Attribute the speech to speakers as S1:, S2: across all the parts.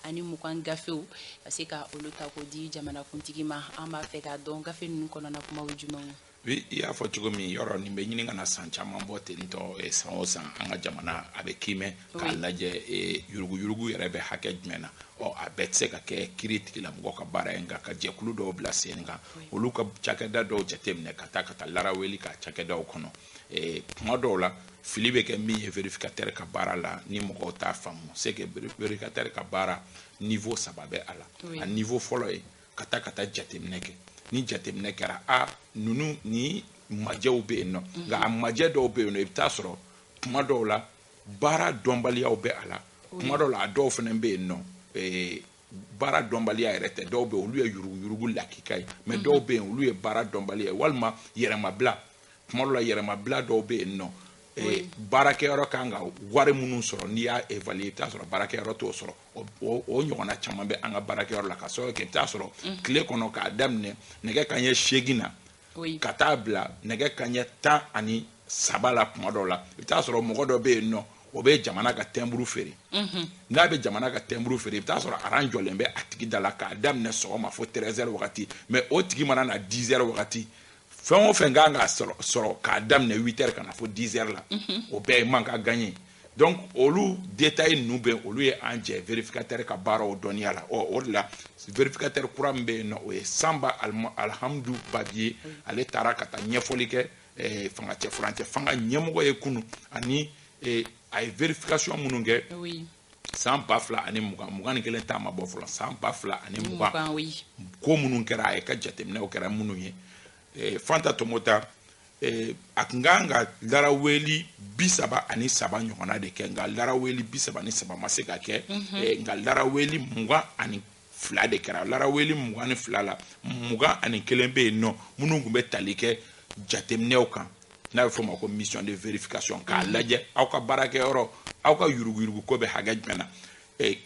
S1: 2020 gafew ka se ka olu ta k'o di jamanakuntigi ma. An b'a fɛ k'a dɔn, gafe ninnu kɔnɔna kumaw ye jumɛnw ye?
S2: Oui, i y'a fɔ cogo min, yɔrɔ nin bɛ ɲini ka na san caman bɔ ten tɔ. San o san, an ka jamana a bɛ kiimɛ k'a lajɛ yuruguyurugu yɛrɛ bɛ hakɛ jumɛn na. Ɔ, a bɛɛ tɛ se ka kɛ kiiri tigilamɔgɔ ka baara ye, nka ka jɛkulu dɔw bila sen kan, olu ka cakɛda dɔw jateminɛ ka taa laraweli ka cakɛdaw kɔnɔ. Kuma dɔw la, fili bɛ kɛ min ye vérificateur ka baara la, ni mɔgɔw t'a faamu, c'est que vérificateur ka baara, niveau saba bɛ a la. A niveau fɔlɔ ye ka taa jateminɛ kɛ. Ni jateminɛ kɛra, a ninnu ni majɛw bɛ yen nɔ, nka a majɛ dɔw bɛ yen nɔ, i bɛ taa sɔrɔ kuma dɔw la, baara dɔnbaliyaw bɛ a la. Kuma dɔw la, a dɔw fana bɛ yen nɔ, baara dɔnbaliya yɛrɛ tɛ. Dɔw bɛ yen, olu ye yuruguyurugu lakika ye, mais dɔw bɛ yen, olu ye baara dɔnbaliya ye walima yɛrɛmabila. Kuma dɔw la, yɛrɛmabila dɔw bɛ yen nɔ, baarakɛyɔrɔ kan ka wari minnu sɔrɔ, n'i y'a évaluer, i bɛ taa sɔrɔ baarakɛyɔrɔ t'o sɔrɔ. O ɲɔgɔnna caman bɛ an ka baarakɛyɔrɔ la, ka sababu kɛ i bɛ taa sɔrɔ tile kɔnɔ, k'a daminɛ nɛgɛ kanɲɛ 8 na ka taa bila nɛgɛ kanɲɛ 13 la, kuma dɔw la, i bɛ taa sɔrɔ mɔgɔ dɔ bɛ yen nɔ, o bɛ jamana ka timbre feere. N'a bɛ jamana ka timbre feere, i bɛ taa sɔrɔ rang jɔlen bɛ a tigi da la k'a daminɛ sɔgɔma fo 13 heures wagati. Mais o tigi mana na 10 heures wagati, fɛn o fɛn kan ka sɔrɔ k'a daminɛ 8 heures ka na fo 10 heures la, o bɛɛ ye manque à gagner. Donc olu détail ninnu bɛ, olu ye an jɛ vérificateur ka baaraw dɔnniya la. Ɔ, o de la, vérificateur kura min bɛ yen nɔ, o ye Sanba Alihamudu Babiye. Ale taara ka taa ɲɛfɔli kɛ fanga cɛ furancɛ fanga ɲɛmɔgɔ ye kunun, ani a ye vérification minnu kɛ san 2020, 21 ta ma bɔ fɔlɔ, san 2020 ko minnu kɛra, a ye ka jateminɛw kɛra minnu ye. Fanta Tomota, a tun kan ka laraweli 33 ɲɔgɔnna de kɛ, nka laraweli 33 ma se ka kɛ, nka laraweli 22 de kɛra. Laraweli 22 la, 21 bɛ yen nɔ minnu tun bɛ tali kɛ jateminɛw kan, n'a bɛ fɔ o ma ko mission de vérification, k'a lajɛ aw ka baarakɛyɔrɔ, aw ka yuruguyurugu ko bɛ hakɛ jumɛn na.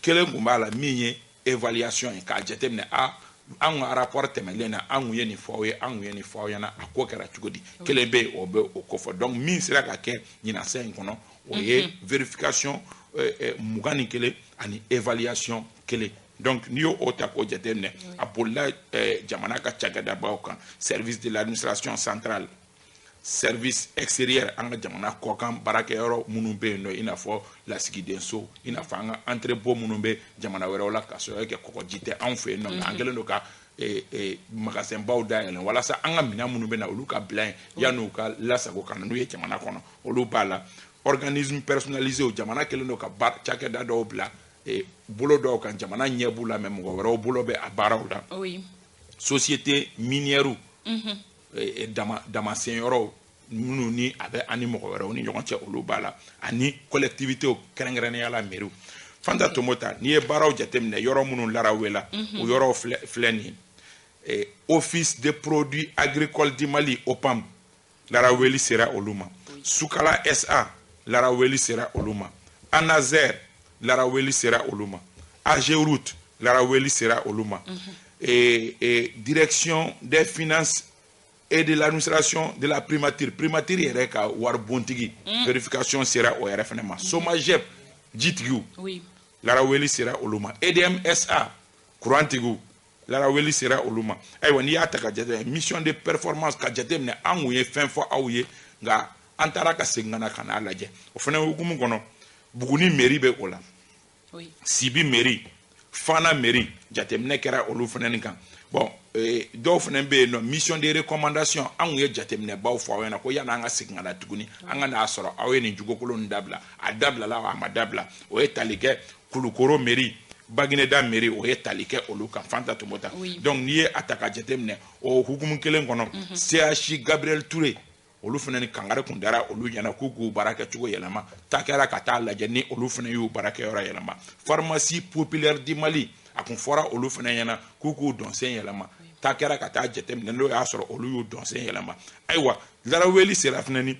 S2: Kelen tun b'a la min ye évaluation ye, k'a jateminɛ, a an ka rapport tɛmɛlen na, an kun ye nin fɔ aw ye, an kun ye nin fɔ aw ɲɛna, a ko kɛra cogo di? Kelen bɛ yen, o bɛ o kofɔ. Donc min sera ka kɛ ɲinan in kɔnɔ, o ye vérification 21 ani évaluation kelen. Donc n'i y'o ta k'o jateminɛ, a bolila jamana ka cakɛdabaw kan: service de l'administration centrale, service extérieur, an ka jamana kɔkan baarakɛyɔrɔ minnu bɛ yen nɔ, i n'a fɔ lasigidenso, i n'a fɔ an ka entrepôt minnu bɛ jamana wɛrɛw la, ka sɔrɔ kɛ kɔgɔji tɛ anw fɛ yen nɔ, nka an kɛlen don ka magasin baw dayɛlɛ walasa an ka minɛn minnu bɛ na, olu ka bila yen yanni u ka lasago ka na n'u ye jamana kɔnɔ, olu b'a la. Organisme personnalisé, jamana kɛlen don ka cakɛda dɔw bila bolo dɔw kan, jamana ɲɛ b'u la, mais mɔgɔ wɛrɛw bolo bɛ a baaraw la. Société minière, dama damasenyɔrɔw minnu ni a bɛ an ni mɔgɔ wɛrɛw ni ɲɔgɔn cɛ, olu b'a la, ani collectivités, kɛrɛnkɛrɛnnenya la mairie. Fanta Tomota, n'i ye baaraw jateminɛ, yɔrɔ minnu larawela, o yɔrɔw filɛ nin ye: Office des produits agricoles du Mali, OPAM, laraweli sera olu ma; Sukala SA, laraweli sera olu ma; ANASER, laraweli sera olu ma; AGEROUTE, laraweli sera olu ma; Direction des finances et de l'administration de la primature, primature yɛrɛ ka waribontigi, vérification sera o yɛrɛ fana ma; SOMAGEP, jitigiw, laraweli sera olu ma; EDM SA, kurantigiw, laraweli sera olu ma. Ayiwa, n'i y'a ta ka jateminɛ, mission de performance, ka jateminɛ, an kun ye fɛn fɔ aw ye, nka an taara ka segin ka na ka n'a lajɛ, o fana hukumu kɔnɔ, Buguni mairie bɛ o la, Sibi mairie, Fana mairie, jateminɛ kɛra olu fana kan. Bon, dɔw fana bɛ yen nɔ, mission de recommandation, an kun ye jateminɛbaw fɔ aw ɲɛna ko yanni an ka segin ka na tuguni, an ka n'a sɔrɔ aw ye nin jogokolon nin dabila. A dabilala, a ma dabila, o ye tali kɛ Kulukoro mairie, Bagineda mairie, o ye tali kɛ olu kan. Fanta Tomota, donc n'i ye a ta ka jateminɛ, o hukumu kelen kɔnɔ, CHU Gabriel Touré, olu fana ni kangari kun dara olu ɲɛna k'u k'u baara kɛcogo yɛlɛma, ta kɛra ka taa lajɛ ni olu fana y'u baarakɛyɔrɔ yɛlɛma. Pharmacie populaire du Mali, a kun fɔra olu fana ɲɛna k'u k'u dɔnsen yɛlɛma, ta kɛra ka taa jateminɛ n'o y'a sɔrɔ olu y'u dɔnsen yɛlɛma. Ayiwa, laraweli sera fana ni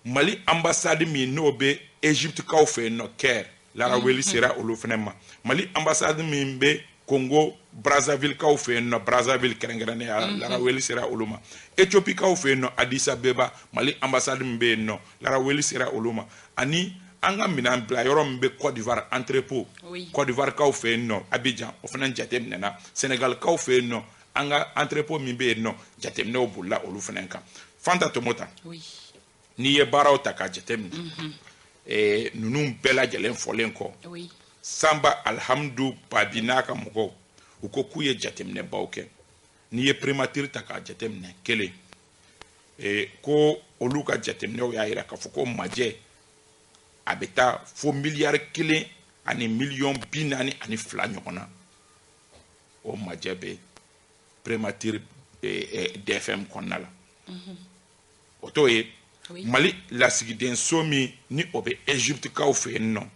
S2: Mali ambassade min n'o bɛ Égypte kaw fɛ yen nɔ, Caire, laraweli sera olu fana ma. Mali ambassade min bɛ Congo Brazzaville kaw fɛ yen nɔ, Brazzaville kɛrɛnkɛrɛnnenya la, laraweli sera olu ma. Éthiopie kaw fɛ yen nɔ, Addis Abeba, Mali ambassade min bɛ yen nɔ, laraweli sera olu ma. Ani An ka minɛn bila yɔrɔ min bɛ Côte d'Ivoire, entrepôt Côte d'Ivoire kaw fɛ yen nɔ, Abidjan, o fana jateminɛna. Sénégal kaw fɛ yen nɔ, an ka entrepôt min bɛ yen nɔ, jateminɛw bolila olu fana kan. Fanta Tomota, n'i ye baaraw ta k'a jateminɛ, ninnu bɛɛ lajɛlen fɔlen kɔ, Sanba Alihamudu Babi n'a ka mɔgɔw, u ko k'u ye jateminɛbaw kɛ. N'i ye primature ta k'a jateminɛ, kelen, ko olu ka jateminɛw y'a jira k'a fɔ ko majɛ a bɛ taa fo miliyari 1 ani miliyɔn 42 ɲɔgɔn na, o majɛ bɛ primature DFM kɔnɔna la. O t'o ye. Mali lasigidenso min ni o bɛ Egypte kaw fɛ yen nɔ,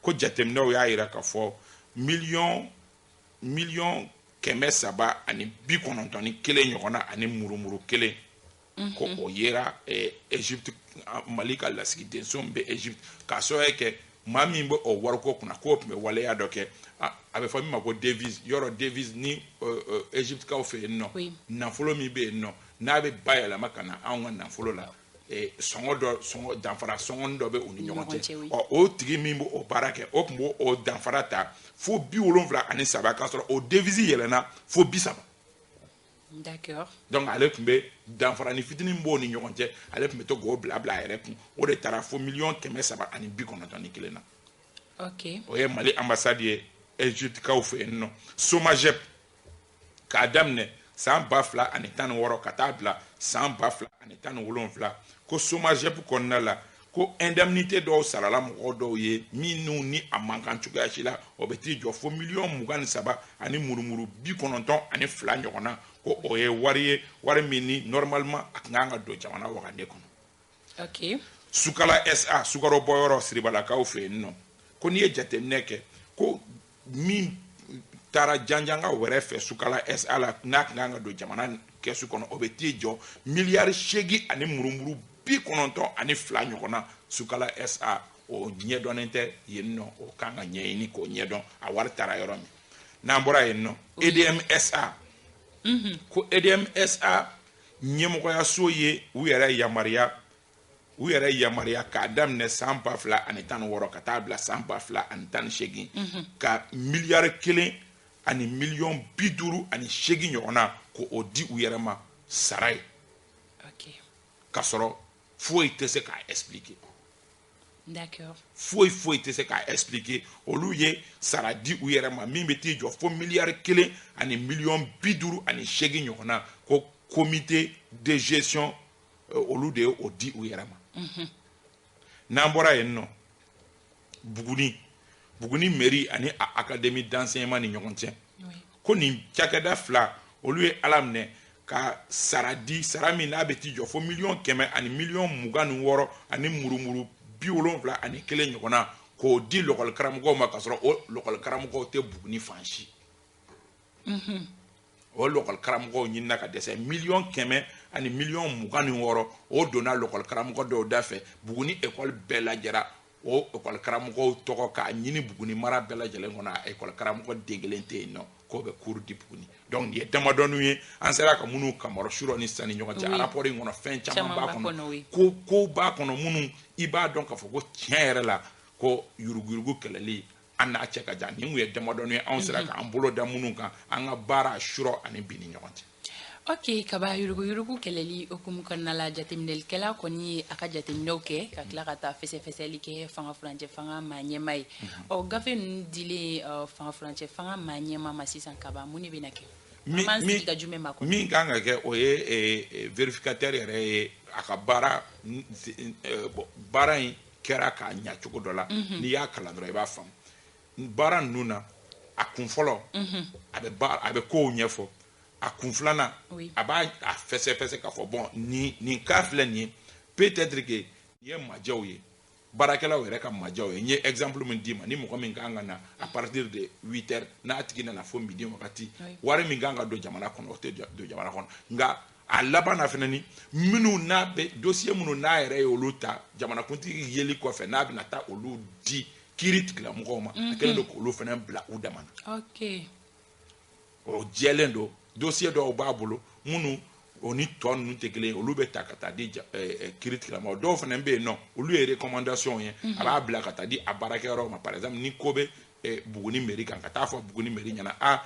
S2: ko jateminɛw y'a jira k'a fɔ miliyɔn 391 ɲɔgɔn na ani murumuru kelen, ko o yera Egypte, Mali ka lasigidenso min bɛ Egypte, k'a sababu kɛ maa min bɛ o wariko kunna, k'o tun bɛ waleya dɔ kɛ, a bɛ fɔ min ma ko devise. Yɔrɔ devise ni Egypte kaw fɛ yen nɔ, nafolo min bɛ yen nɔ n'a bɛ bayɛlɛma ka na anw ka nafolo la, sɔngɔ dɔ, sɔngɔ danfara, sɔngɔni dɔ bɛ u ni ɲɔgɔn cɛ. Ɔ, o tigi min bɛ o baara kɛ, o tun b'o o danfara ta fo 73, k'a sɔrɔ o devise yɛlɛnna fo 30. Donc ale tun bɛ danfara ni fitinin b'o ni ɲɔgɔn cɛ, ale tun bɛ to k'o bila bila a yɛrɛ kun. O de taara fo miliyɔn 391 na. O ye Mali ambassade ye Egypte kaw fɛ yen nɔ. SOMAGEP, k'a daminɛ san 2016 ka taa bila san 2017, ko SOMAGEP kɔnɔna la, ko indemnité dɔw sarala mɔgɔ dɔw ye minnu ni a man kan cogoya si la, o bɛ t'i jɔ fo miliyɔn 23 ani murumuru 92 ɲɔgɔn na, ko o ye wari ye, wari min ni normalement a tun kan ka don jamana wagande kɔnɔ. Sukala SA, sukaro bɔyɔrɔ Siribalakaw fɛ yen nɔ, ko n'i ye jateminɛ kɛ, ko min taara janjanga wɛrɛ fɛ Sukala SA la, n'a tun kan ka don jamana kɛsu kɔnɔ, o bɛ t'i jɔ miliyari 8 ani murumuru 92 ɲɔgɔn na. Sukala SA, o ɲɛdɔnnen tɛ yen nɔ, o kan ka ɲɛɲini k'o ɲɛdɔn a wari taara yɔrɔ min. N'an bɔra yen nɔ, EDM SA, ko EDM SA ɲɛmɔgɔyaso ye u yɛrɛ yamaruya k'a daminɛ san 2016 ka taa bila san 2018, ka miliyari 1 ani miliyɔn 58 ɲɔgɔn na, ko o di u yɛrɛ ma sara ye, k'a sɔrɔ foyi tɛ se k'a expliquer. Foyi foyi tɛ se k'a expliquer. Olu ye sara di u yɛrɛ ma min bɛ t'i jɔ fo miliyari 1 ani miliyɔn 58 ɲɔgɔn na, ko comité de gestion, olu de ye o di u yɛrɛ ma. N'an bɔra yen nɔ, Buguni mairie ani a académie d'enseignement ni ɲɔgɔn cɛ, ko nin cakɛda fila, olu ye Ala minɛ ka sara di, sara min n'a bɛ t'i jɔ fo miliyɔn 100 ani miliyɔn 26 ani murumuru 71 ɲɔgɔn na, k'o di lɔkɔli karamɔgɔw ma, k'a sɔrɔ o lɔkɔli karamɔgɔw tɛ Buguni fan si. O lɔkɔli karamɔgɔw ɲinina ka dɛsɛ. Miliyɔn 100 ani miliyɔn 26, o donna lɔkɔli karamɔgɔ dɔw da fɛ. Buguni ekɔli bɛɛ lajɛra, o ekɔli karamɔgɔw tɔgɔ k'a ɲini Buguni mara bɛɛ lajɛlen kɔnɔ, a ekɔli karamɔgɔ den kelen tɛ yen nɔ k'o bɛ cours di Buguni. Donc nin ye damadɔniw ye an sera ka minnu kamaru surɔ ni sisan ni ɲɔgɔn cɛ. Rapport in kɔnɔ, fɛn caman b'a kɔnɔ, ko kow b'a kɔnɔ minnu i b'a dɔn k'a fɔ ko tiɲɛ yɛrɛ la, ko yuruguyurugu kɛlɛli, an n'a cɛ ka jan. Nin kun ye damadɔni ye anw sera k'an bolo da minnu kan an ka baara surɔ ani bi ni ɲɔgɔn cɛ.
S1: Ok, Kaba, yuruguyurugu kɛlɛli hukumu kɔnɔna la, jateminɛlikɛla kɔni ye a ka jateminɛw kɛ ka tila ka taa fɛsɛfɛsɛli kɛ fanga furancɛ fanga maa ɲɛma ye. Ɔ, gafe ninnu dilen fanga furancɛ fanga maa ɲɛma ma sisan, Kaba, mun de bɛna kɛ? An b'an sigi ka jumɛn makɔnɔ?
S2: Min kan ka kɛ, o ye vérificateur yɛrɛ ye a ka baara. Baara in kɛra k'a ɲa cogo dɔ la, n'i y'a kalan dɔrɔn i b'a faamu. Baara ninnu na, a kun fɔlɔ, a bɛ kow ɲɛfɔ. A kun filanan, a b'a a fɛsɛfɛsɛ k'a fɔ bon, nin cas filɛ nin ye, peut-être que nin ye majɛw ye, baarakɛlaw yɛrɛ ka majɛw ye. N ye exemple min d'i ma, ni mɔgɔ min kan ka na à partir de 8 heures, n'a tigi nana fo midi wagati, wari min kan ka don jamana kɔnɔ, o tɛ don jamana kɔnɔ. Nka a laban na fɛnɛ, ni minnu n'a bɛ dossier minnu n'a yɛrɛ ye olu ta jamanakuntigi yeli kɔfɛ, n'a bɛna taa olu di kiiri tigilamɔgɔw ma, a kɛlen don k'olu fana bila u dama na. O jɛlen don. Dossier dɔw b'a bolo minnu O ni tɔ ninnu tɛ kelen ye. Olu bɛ ta ka taa di kiiri tigilamɔgɔw. Dɔw fana bɛ yen nɔ, olu ye recommandation ye, a b'a bila ka taa di a baarakɛyɔrɔ ma. Par exemple, ni ko bɛ Buguni mairie kan, ka taa fɔ Buguni mairie ɲɛna: a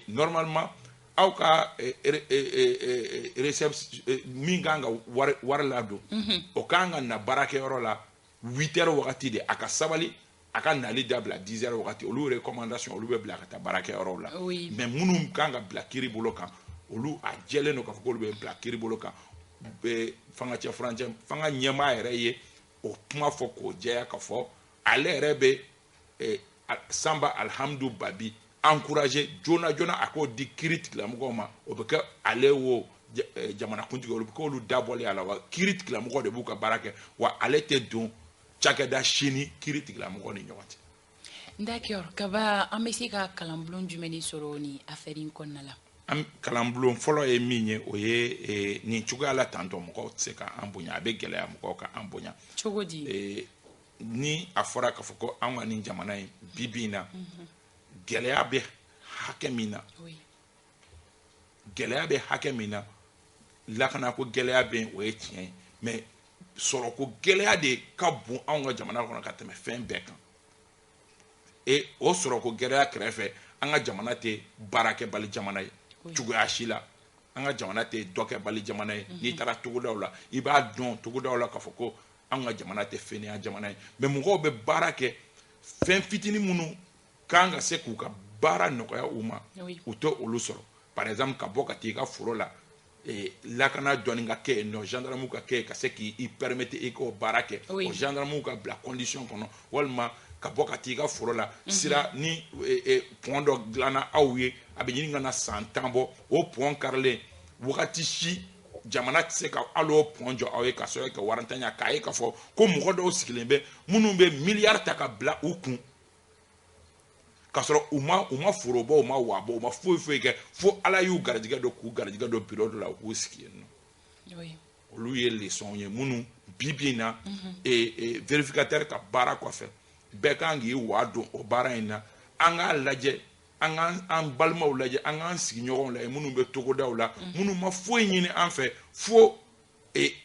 S2: normalement aw ka réception min kan ka wari ladon, o kan ka na baarakɛyɔrɔ la 8 heures wagati de, a ka sabali, a ka nali dabila 10 heures wagati. Olu recommandation, olu bɛ bila ka taa baarakɛyɔrɔw la. Mais minnu kan ka bila kiiri bolo kan, olu a jɛlen don k'a fɔ k'olu bɛ bila kiiri bolo kan. Fanga cɛ furancɛ fanga ɲɛmaa yɛrɛ ye o kuma fɔ k'o jɛya, k'a fɔ ale yɛrɛ bɛ Sanba Alihamudu Babi encourager joona joona a k'o di kiiri tigilamɔgɔw ma. O bɛ kɛ ale wo jamanakuntigi, olu bɛ k'olu dabɔlen a la. Wa kiiri tigilamɔgɔw de b'u ka baara kɛ, wa ale tɛ don cakɛda si ni kiiri tigilamɔgɔw ni ɲɔgɔn cɛ.
S1: D'accord. Kaba, an bɛ se ka kalanbulon jumɛn de sɔrɔ nin affaire in kɔnɔna la?
S2: An kalanbulon fɔlɔ ye min ye, o ye nin cogoya la tantɔ, mɔgɔw tɛ se k'an bonya, a bɛ gɛlɛya mɔgɔw ka an bonya.
S1: Cogo di?
S2: Ni a fɔra k'a fɔ ko an ka nin jamana in, bi bi in na, gɛlɛya bɛ hakɛ min na, gɛlɛya bɛ hakɛ min na, lakanako gɛlɛya bɛ yen, o ye tiɲɛ ye, mais sɔrɔko gɛlɛya de ka bon anw ka jamana kɔnɔ ka tɛmɛ fɛn bɛɛ kan. Et o sɔrɔko gɛlɛya kɛrɛfɛ, an ka jamana tɛ baarakɛbali jamana ye cogoya si la. An ka jamana tɛ dɔkɛbali jamana ye. N'i taara togodaw la, i b'a dɔn togodaw la k'a fɔ ko an ka jamana tɛ fɛnɛya jamana ye. Mais mɔgɔw bɛ baara kɛ, fɛn fitinin minnu kan ka se k'u ka baara nɔgɔya u ma, u tɛ olu sɔrɔ. Par exemple, ka bɔ ka t'i ka foro la, lakana dɔɔni ka kɛ yen nɔ, gendarme ka kɛ yen ka se k'i permettre i k'o baara kɛ, o gendarme ka bila condition kɔnɔ, walima ka bɔ ka t'i ka foro la, sira ni pont dɔ dilanna aw ye, a bɛ ɲini ka na san 10 bɔ, o pont karilen, wagati si jamana tɛ se ka hali o pont jɔ aw ye, ka sɔrɔ ka warantanya k'a ye k'a fɔ ko mɔgɔ dɔw sigilen bɛ minnu bɛ miliyari ta ka bila u kun, k'a sɔrɔ u ma foro bɔ, u ma wa bɔ, u ma foyi foyi kɛ, fo Ala y'u garijɛgɛ don, k'u garijɛgɛ don bureau dɔ la, u k'u sigi yen nɔ. Olu ye leçon ye minnu bi bi in na, vérificateur ka baara kɔfɛ, bɛɛ kan k'i wa don o baara in na. An k'a lajɛ, an k'an balimaw lajɛ, an k'an sigiɲɔgɔnw lajɛ minnu bɛ togodaw la, minnu ma foyi ɲini an fɛ, fo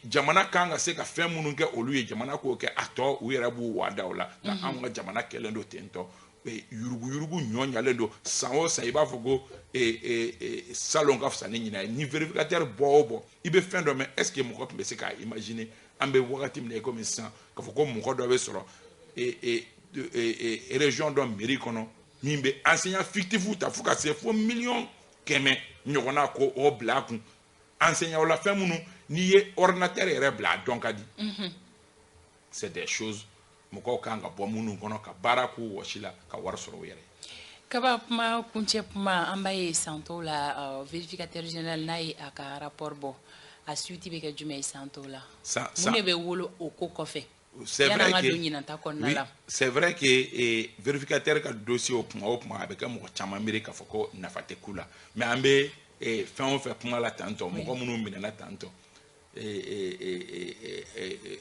S2: jamana kan ka se ka fɛn minnu kɛ olu ye, jamana k'o kɛ, a tɔ u yɛrɛ b'u wa da o la. Nka anw ka jamana kɛlen don ten tɔ, yuruguyurugu ɲɔ ɲalen don. San o san, i b'a fɔ ko salon ka fisa ni ɲinan ye. Ni vérificateur bɔ o bɔ, i bɛ fɛn dɔ mɛn. Est ce que mɔgɔ tun bɛ se k'a imaginer, an bɛ wagati min na i komi sisan, k'a fɔ ko mɔgɔ dɔ bɛ sɔrɔ région dɔ mairie kɔnɔ min bɛ enseignant fictif ta fo ka se fo 100 000 000 ɲɔgɔnna, ko o bila a kun enseignant la, fɛn minnu n'i ye ordinateur yɛrɛ bila, a dɔn ka di? C'est des choses mɔgɔw kan ka bɔ minnu kɔnɔ, ka baara k'u wɔsi la, ka wari sɔrɔ u yɛrɛ ye.
S1: Kaba, kuma kuncɛ kuma, an b'a ye san tɔw la, vérificateur général n'a ye a ka rapport bɔ, a suite bɛ kɛ jumɛn ye san tɔw la? Mun de bɛ wolo o ko kɔfɛ?
S2: C'est vrai
S1: que
S2: oui, c'est vrai que vérificateur ka dossier, o kuma o kuma, a bɛ kɛ mɔgɔ caman miiri k'a fɔ ko nafa tɛ k'u la. Mais an bɛ fɛn o fɛn kuma la tantɔ, mɔgɔ minnu minɛna tantɔ,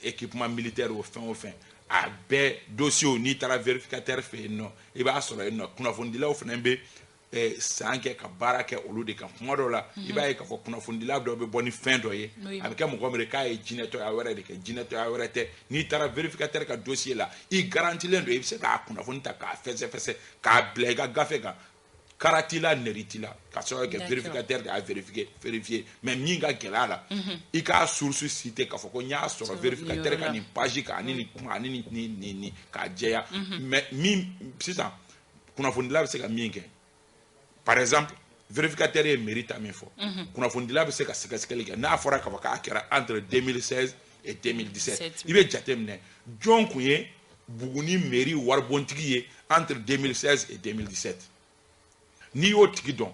S2: équipement militaire, o fɛn o fɛn, a bɛɛ dossier, n'i taara vérificateur fɛ yen nɔ, i b'a sɔrɔ yen nɔ. Kunnafonidilaw fana bɛ san kɛ ka baara kɛ olu de kan. Kuma dɔw la, i b'a ye k'a fɔ kunnafonidila dɔ bɛ bɔ ni fɛn dɔ ye, a bɛ kɛ mɔgɔ min k'a ye jinɛtɔya wɛrɛ de kɛ, jinɛtɔya wɛrɛ tɛ. N'i taara vérificateur ka dossier la, i garantilen don, i bɛ se k'a kunnafoni ta k'a fɛsɛfɛsɛ k'a bila i ka gafe kan, kara t'i la, nɛri t'i la, ka sababu kɛ vérificateur de y'a vérifier. Mais min ka gɛlɛ a la, i k'a source citer, k'a fɔ ko n y'a sɔrɔ vérificateur ka nin page kan, ani nin kuma, ani nin nin nin nin, k'a jɛya. Mais min sisan, kunnafonidila bɛ se ka min kɛ, par exemple, vérificateur ye mairie ta min fɔ, kunnafonidila bɛ se ka sɛgɛsɛgɛli kɛ. N'a fɔra k'a fɔ k'a kɛra entre 2016 et 2017, i bɛ jate minɛ jɔn kun ye Buguni mairie waribontigi ye entre 2016 et 2017. N'i y'o tigi dɔn,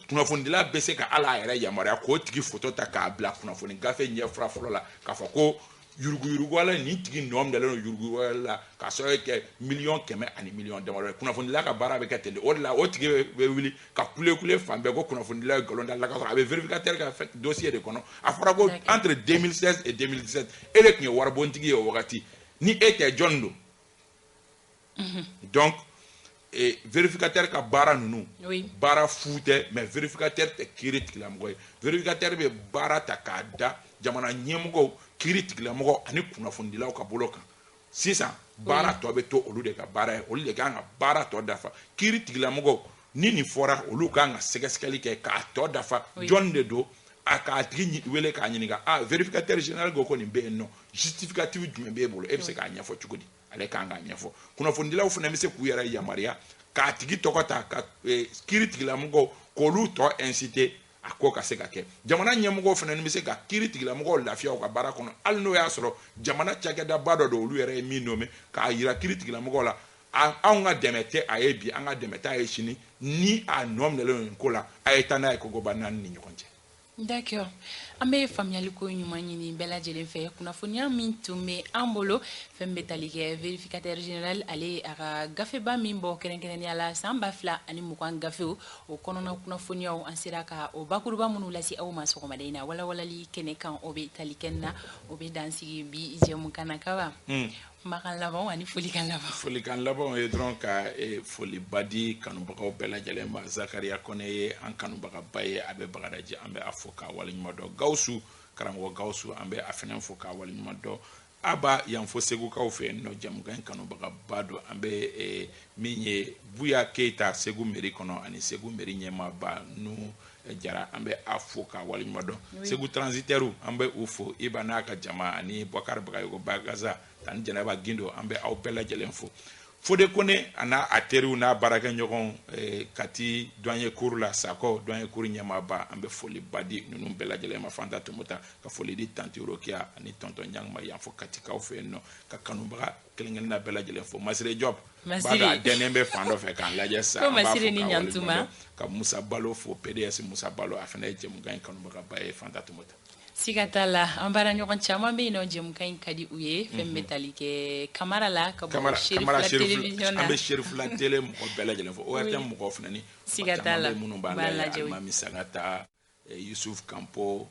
S2: kunnafonidila bɛ se ka hali a yɛrɛ yamaruya k'o tigi photo ta k'a bila kunnafoni gafe ɲɛfura fɔlɔ la, k'a fɔ ko yuruguyuruguwale, nin tigi nɔ minɛlen don yuruguyuruguwale la, k'a sababu kɛ 100 000 000 ani miliyɔn damadɔ ye. Kunnafonidila ka baara bɛ kɛ ten de. O de la, o tigi bɛ wuli ka kule kule fan bɛɛ ko kunnafonidila ye nkalon da la, k'a sɔrɔ a bɛ vérificateur ka dossier de kɔnɔ. A fɔra ko entre 2016 et 2017, e de tun ye waribontigi ye o wagati. Ni e tɛ, jɔn don? Donc Vérificateur ka baara ninnu, baara fu tɛ, mais vérificateur tɛ kiiri tigilamɔgɔ ye. Vérificateur bɛ baara ta k'a da jamana ɲɛmɔgɔw, kiiri tigilamɔgɔ ani kunnafonidilaw ka bolo kan. Sisan baara tɔ bɛ to olu de ka baara ye, olu de kan ka baara tɔ dafa. Kiiri tigilamɔgɔw, ni nin fɔra, olu kan ka sɛgɛsɛgɛli kɛ k'a tɔ dafa. Jɔn de don? A k'a tigi wele k'a ɲininka: ah, vérificateur général ko ko nin bɛ yen nɔ, justificatif jumɛn b'e bolo? E bɛ se k'a ɲɛfɔ cogo di? Ale kan k'a ɲɛfɔ. Kunnafonidilaw fana bɛ se k'u yɛrɛ yamaruya k'a tigi tɔgɔ ta ka kiiri tigilamɔgɔw k'olu tɔ inciter a ko ka se ka kɛ. Jamana ɲɛmɔgɔw fana bɛ se ka kiiri tigilamɔgɔw lafiya u ka baara kɔnɔ, hali n'o y'a sɔrɔ jamana cakɛdaba dɔ don, olu yɛrɛ ye min nommé, k'a yira kiiri tigilamɔgɔw la: anw ka dɛmɛ tɛ a ye bi, an ka dɛmɛ t'a ye sini. Ni a nɔ minɛlen don nin ko la, a ye taa n'a ye kogoba naani ni ɲɔgɔn cɛ.
S1: D'accord, an bɛ faamuyali ko ɲuman ɲini bɛɛ lajɛlen fɛ. Kunnafoniya min tun bɛ an bolo, fɛn bɛ tali kɛ vérificateur général, ale a ka gafeba min bɔ, kɛrɛnkɛrɛnnenya la san 2020 gafew, o kɔnɔna kunnafoniyaw, an sera ka o bakuruba minnu lase aw ma sɔgɔmada in na walawalali kɛnɛ kan, o bɛ tali kɛ na, o bɛ dan sigi bi jɛmukan na. Kaba, kumakan laban ani folikan laban.
S2: Folikan laban ye dɔrɔn ka foliba di kanubagaw bɛɛ lajɛlen ma. Zakaria Kone ye an kanubagaba ye, a bɛ Bagadaji, an bɛ a fo k'a waleɲuman dɔn. Gawusu, karamɔgɔ Gawusu, an bɛ a fɛnɛ fo k'a waleɲuman dɔn. A b'a yan fo Segukaw fɛ yen nɔ, jɛmukan in kanubagaba don. An bɛ min ye Buya Keyita Segu mairie kɔnɔ ani Segu mairie ɲɛmaaba nu Jara, an bɛ a fo k'a waleɲuman dɔn. Segu transitaire, an bɛ u fo, Iba n'a ka jama ani Bɔkari Bagayogo Bagaza ani Jɛnɛba Gindo, an bɛ aw bɛɛ lajɛlen fo. Fode Kone a n'a a teriw n'a baarakɛɲɔgɔnw Kati douanier cour la, Sakɔ douanier cour ɲɛmaaba, an bɛ foliba di ninnu bɛɛ lajɛlen ma. Fanta Tumuta, ka foli di tanti Rokiya ani tonton Ɲangma yan fo Katikaw fɛ yen nɔ, ka kanubaga kelen-kelenna bɛɛ lajɛlen fo. Masire Diop b'a dɔn a dɛnnen bɛ fan dɔ fɛ k'an lajɛ sisan,
S1: an b'a fo k'a waleɲuman
S2: dɔn. Ka Musa Balo fo, PDS Musa Balo, a fana ye jɛmukan in kanubagaba ye. Fanta Tumuta.
S1: Siga t'a la, an baara ɲɔgɔn caman bɛ yen nɔ, jɛmukan in ka di u ye. Fɛn bɛ tali kɛ Kamara la ka bɔ Serifula télévision na.
S2: An bɛ Serifula télé mɔgɔ bɛɛ lajɛlen fo, ORTM mɔgɔw fana ni
S1: siga t'a la
S2: minnu b'an lajɛ, Alimami Sangata, Yusuf Kanpo,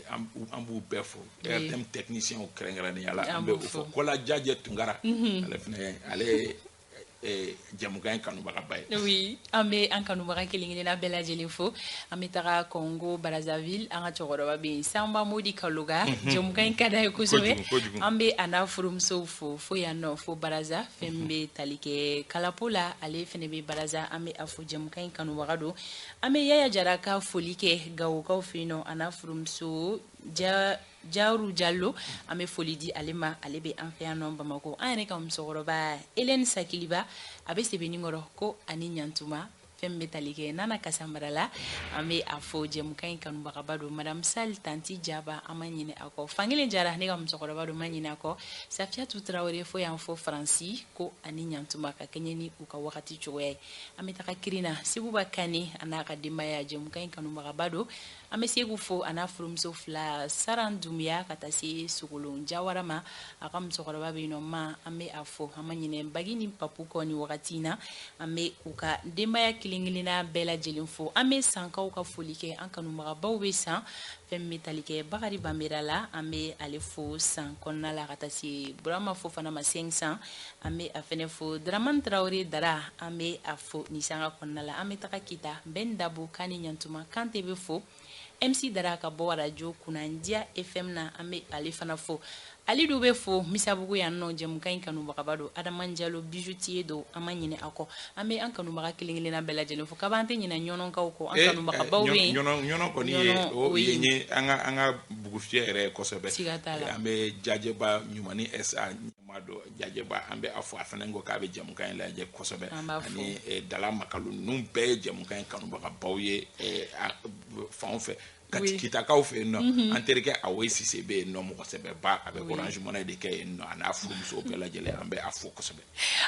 S2: an b'u bɛɛ fo. ORTM technicien kɛrɛnkɛrɛnnenya la, an bɛ u fo. Kola Jajɛ Tunkara, ale fana, ale jɛmukan in kanubagaba ye.
S1: Oui, an bɛ an kanubaga kelen kelenna bɛɛ lajɛlen fo. An bɛ taga Congo Brazzaville, an ka cɛkɔrɔba bɛ yen, Sanba Modi Kaloga, jɛmukan in ka d'a ye kosɛbɛ. An bɛ a n'a furumusow fo fo yan nɔ fo Baraza. Fɛn bɛ tali kɛ Kalapo la, ale fana bɛ Baraza, an bɛ a fo, jɛmukan in kanubaga don. An bɛ Yaya Jara ka foli kɛ Gawokaw fɛ yen nɔ, a n'a furumuso Jaru Jalo, an bɛ foli di ale ma, ale bɛ an fɛ yan nɔ Bamakɔ. An yɛrɛ ka musokɔrɔba Hélène Sakiliba, a bɛ Sebenikɔrɔ, ko ani ɲantuma. Fɛn bɛ tali kɛ Nana Kasamara la, an bɛ a fɔ, jɛmukan in kanubagaba don. Madame Sall, tanti Jaba, an ma ɲinɛ a kɔ. Fankelen Jara, ne ka musokɔrɔba don, ma ɲinɛ a kɔ. Safiyatu Tarawele fo yan fo Faransi, ko ani ɲantuma, ka kɛɲɛ ni u ka wagati cogoya ye. An bɛ taga Kirina, Seguba Kane a n'a ka denbaya, jɛmukan in kanubagaba don. An bɛ Segu fo a n'a furumuso fila, Saran Dunbiya, ka taa se Sogolon Jawara ma, a ka musokɔrɔba bɛ yen nɔ ma, an bɛ a fo. An ma ɲinɛ Bagi ni Papu kɔ ni wagati in na, an bɛ u ka denbaya kelen kelenna bɛɛ lajɛlen fo. An bɛ Sankaw ka foli kɛ, an kanubagabaw bɛ San. Fɛn bɛ tali kɛ Bakari Banbera la, an bɛ ale fo San kɔnɔna la, ka taa se Burama fo fana ma 500, an bɛ a fɛnɛ fo. Dramane Traoré Dara, an bɛ a fo ni sanga kɔnɔna la. An bɛ taga Kita, Bɛn Dabo k'a ni ɲantuma. Kante bɛ fo, MC Dara ka bɔ arajo Kunnandiya FM na, an bɛ ale fana fo. Alidu bɛ fo Misabugu yan nɔ, jɛmukan in kanubagaba don. Adama Jalo, bijoutier don, an ma ɲinɛ a kɔ. An bɛ an kanubaga kelen kelenna bɛɛ lajɛlen fo. Kaba, an tɛ ɲinɛ Ɲɔnɔnkaw kɔ, an kanubagabaw bɛ yen.
S2: Ɲɔnɔ kɔni ye o ye an ka bugufiyɛ yɛrɛ ye kosɛbɛ.
S1: Siga t'a la.
S2: An bɛ Jajɛba Ɲumani SA ɲɛmaa dɔ, Jajɛba, an bɛ a fo, a fana ko k'a bɛ jɛmukan in lajɛ kosɛbɛ. Ani Dala Makalu, ninnu bɛɛ ye jɛmukan in kanubagabaw ye fanw fɛ. Kitakaw fɛ yen nɔ, an terikɛ Awoyi Sise bɛ yen nɔ, mɔgɔ sɛbɛba, a bɛ Orange Money de kɛ yen nɔ, a n'a furumuso bɛɛ lajɛlen, an bɛ a fo kosɛbɛ.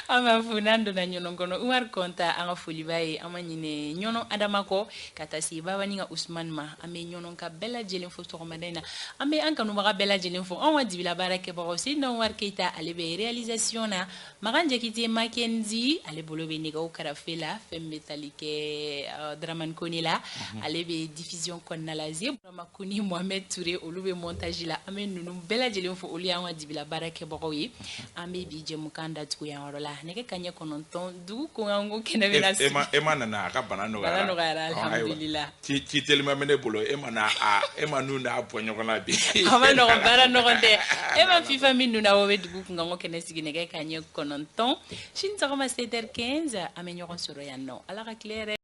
S1: An b'a fo. N'an donna Ɲɔnɔ kɔnɔ, Umar Kɔnta, an ka foliba ye. An ma ɲinɛ Ɲɔnɔ Adama kɔ, ka taa se Babani ka Usumani ma. An bɛ Ɲɔnɔ ka bɛɛ lajɛlen fo sɔgɔmada in na. An bɛ an kanubaga bɛɛ lajɛlen fo, anw ka dibila baara kɛbagaw. Seydina Umar Keyita, ale bɛ réalisation na. Makan Jakite Makenzi, ale bolo bɛ nɛgɛw karafe la. Fɛn bɛ tali kɛ Dramane Kone la, ale bɛ diffusion kɔnɔna la. Ze Burama Koni, Mohamed Touré, olu bɛ montage la. An bɛ ninnu bɛɛ lajɛlen fo, olu y'an ka dibila baarakɛbagaw ye. An bɛ bi jɛmukan datugu yan yɔrɔ la. Nɛgɛ kanɲɛ 9, dugu kunkanko kɛnɛ bɛna sigi.
S2: E ma nana, a ka bana nɔgɔyara?
S1: Bana nɔgɔyara, alhamdulillah.
S2: Ci telima bɛ ne bolo, e ma na, e ma nun n'a bɔ ɲɔgɔn na bi.
S1: A ma nɔgɔn, baara nɔgɔn tɛ. E ma FIFA min nun na, o bɛ dugu kunkanko kɛnɛ sigi nɛgɛ kanɲɛ 9. Sini sɔgɔma 7h15, an bɛ ɲɔgɔn sɔrɔ yan nɔ. Ala ka tile yɛrɛ.